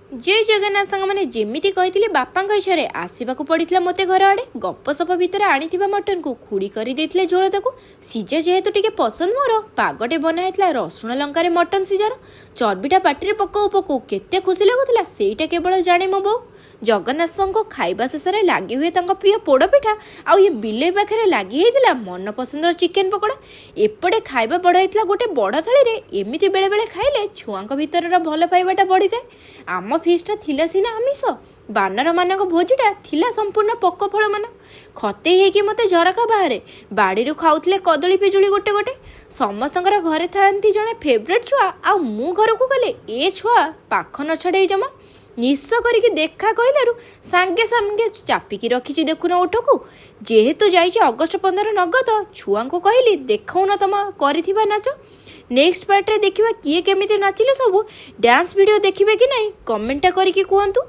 ଜୟ ଜଗନ୍ନାଥ ସାଙ୍ଗମାନେ, ଯେମିତି କହିଥିଲି, ବାପାଙ୍କ ଇଚ୍ଛାରେ ଆସିବାକୁ ପଡ଼ିଥିଲା ମୋତେ ଘର ଆଡ଼େ। ଗପସପ ଭିତରେ ଆଣିଥିବା ମଟନକୁ ଖୁଡ଼ି କରିଦେଇଥିଲେ ଝୋଳ। ତାକୁ ସିଝା ଯେହେତୁ ଟିକେ ପସନ୍ଦ ମୋର, ପାଗଟେ ବନା ହେଇଥିଲା ରସୁଣ ଲଙ୍କାରେ ମଟନ ସିଝାର। ଚର୍ବିଟା ପାଟିରେ ପକଉ ପକଉ କେତେ ଖୁସି ଲାଗୁଥିଲା, ସେଇଟା କେବଳ ଜାଣେ ମୋ ବୋଉ। ଜଗନ୍ନାଥଙ୍କ ଖାଇବା ଶେଷରେ ଲାଗି ହୁଏ ତାଙ୍କ ପ୍ରିୟ ପୋଡ଼ପିଠା ଆଉ ଇଏ ବିଲେଇ ପାଖରେ ଲାଗି ହେଇଥିଲା ମନ ପସନ୍ଦର ଚିକେନ ପକୋଡ଼ା। ଏପଟେ ଖାଇବା ବଢ଼ା ହେଇଥିଲା ଗୋଟେ ବଡ଼ ଥାଳିରେ। ଏମିତି ବେଳେବେଳେ ଖାଇଲେ ଛୁଆଙ୍କ ଭିତରର ଭଲ ପାଇବାଟା ବଢ଼ିଥାଏ। ଆମ ଫିଷ୍ଟଟା ଥିଲା ସିନା ଆମିଷ, ବାନରମାନଙ୍କ ଭୋଜିଟା ଥିଲା ସମ୍ପୂର୍ଣ୍ଣ ପୋକ ଫଳମାନ। ଖତେଇ ହେଇକି ମୋତେ ଝରକା ବାହାରେ ବାଡ଼ିରୁ ଖାଉଥିଲେ କଦଳୀ, ପିଜୁଳି ଗୋଟେ ଗୋଟେ। ସମସ୍ତଙ୍କର ଘରେ ଥାଆନ୍ତି ଜଣେ ଫେଭରେଟ୍ ଛୁଆ ଆଉ ମୁଁ ଘରକୁ ଗଲେ ଏ ଛୁଆ ପାଖ ନ ଛଡ଼େଇ ଜମା। ନିଶ କରିକି ଦେଖା କହିଲାରୁ ସାଙ୍ଗେ ସାଙ୍ଗେ ଚାପିକି ରଖିଛି ଦେଖୁନ ଓଠକୁ। ଯେହେତୁ ଯାଇଛି ଅଗଷ୍ଟ 15 ନଗଦ, ଛୁଆଙ୍କୁ କହିଲି, ଦେଖାଉନ ତମ କରିଥିବା ନାଚ। ନେକ୍ସଟ ପାର୍ଟରେ ଦେଖିବା କିଏ କେମିତି ନାଚିଲେ ସବୁ। ଡ୍ୟାନ୍ସ ଭିଡ଼ିଓ ଦେଖିବେ କି ନାହିଁ, କମେଣ୍ଟଟା କରିକି କୁହନ୍ତୁ।